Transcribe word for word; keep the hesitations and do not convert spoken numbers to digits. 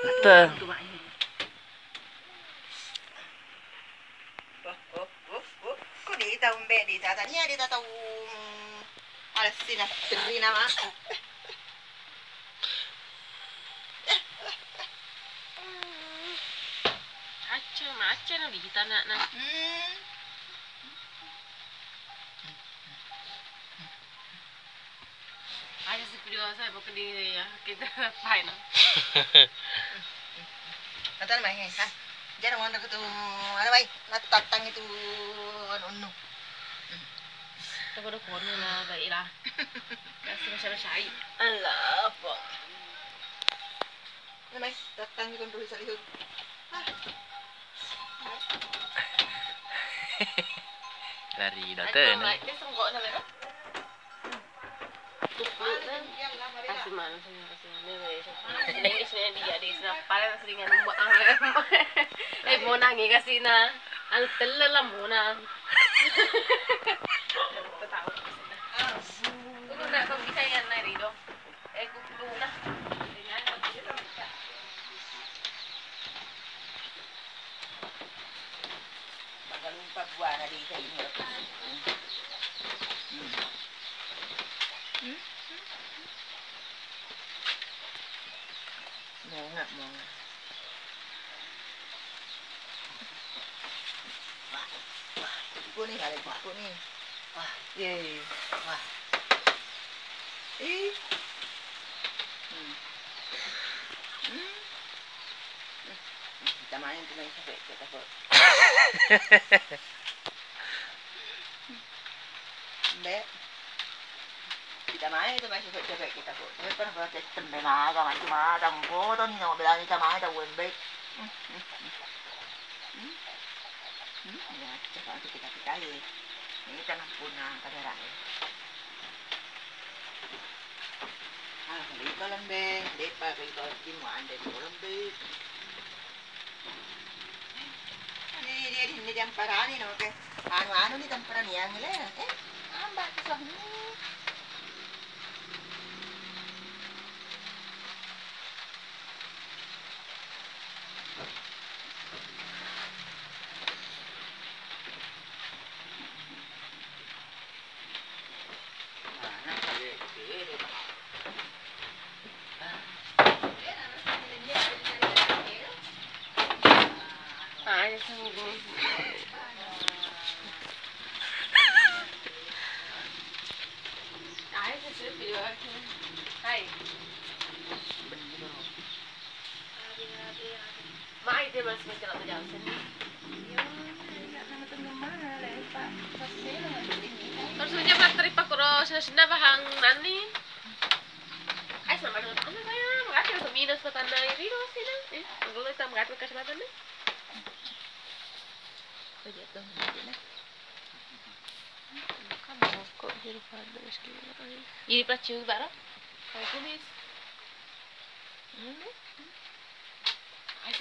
Te. Oh, oh, oh, oh. Ko dita umbe dita tania dita tau, mm, alessi na terri nama. Acca, macca na dita na, na. Hmm. Aja si video saya pokoknya ya, kita final. Nonton mai, ha? Jangan mau aku tuh, ada mai, nonton tentang itu, anu, anu. Kita pada kono lah, baiklah. Kasih masyarakat syai. Allah, apa? Nana mai, datang ki konro salihun. Ah. Lari dateng. Aku mai, dia senggok na, kan? Tupluk, kan? Kasih mana, sini, kasih mana, ya, sini. Sini, sini, dia, dia, sini. Paling sering anu, eh, mau nangis kasih na. Anu, tele lah, mau nang. Tahu. Aku nggak tahu bisa yang lain, Rido. Eh, kupluna. Magalumpa buana di kayu. Hmm. Hmm. Monga, monga. Wah, wah, kuku nih, ada kuku nih. Wah, ye, wah. Ih. Hmm. Hmm. Hmm. Kita main, kita main sampai kita kok. Mbak. Kita mai tu, mai cepet-cepet kita ko. Cepet pernah kalau tembe maga, mati maga, mangkoto ni no, belani kita mai tau wembe. Hmm, hmm, hmm. Hmm? Hmm? Ya, cepet kita, kita ye. Ini kan puna kadara ye. Ah, rito lembe, depa rito di muande ko lembe. Ini dia di, ini dia amparani no, oke. Anu-anu ni tamparani yang le, eh, ambak tu sah. Hai. Mai dia masih mencelak menjauh sini. Terus dia materi pakuro sini-sini bahang nani. Ai, sama dengan apa saya? Makasih untuk minus petanai Rino sini. Eh, dulu kita makasih kasih petanai. Oh, jatuh, jatuh, nah. Kan bokok, jadi pada, jadi pada. Jadi pacu, Baro. Kayak kumis. Hmm. Ai,